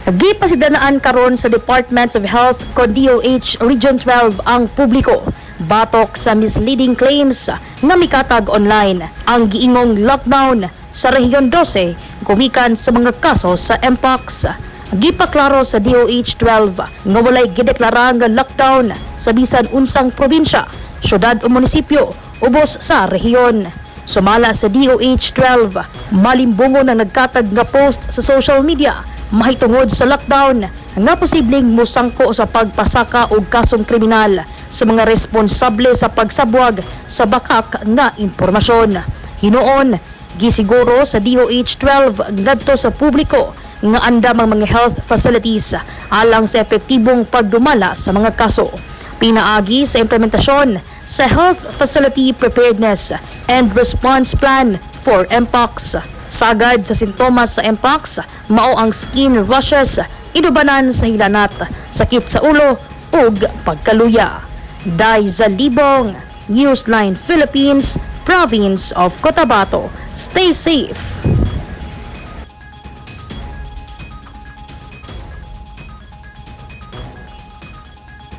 Gipasidanaan karon sa Department of Health kon DOH Region 12 ang publiko batok sa misleading claims nga mikatag online. Ang giingong lockdown sa Rehiyon 12 gumikan sa mga kaso sa Mpox. Gipaklaro sa DOH 12 nga walay gideklara nga lockdown sa bisan unsang probinsya, syudad o munisipyo ubos sa rehiyon. Sumala sa DOH 12, malimbungo na nagkatag nga post sa social media mahitungod sa lockdown nga posibleng musangko sa pagpasaka og kasong kriminal sa mga responsable sa pagsabwag sa bakak nga impormasyon. Hinuon, gisiguro sa DOH 12 ngadto sa publiko nga andam ang mga health facilities alang sa epektibong pagdumala sa mga kaso pinaagi sa implementasyon sa Health Facility Preparedness and Response Plan for Mpox. Sagad sa sintomas sa Mpox, mao ang skin rashes, inubanan sa hilanat, sakit sa ulo ug pagkaluya. Daiza Libong, Newsline Philippines, Province of Cotabato. Stay safe.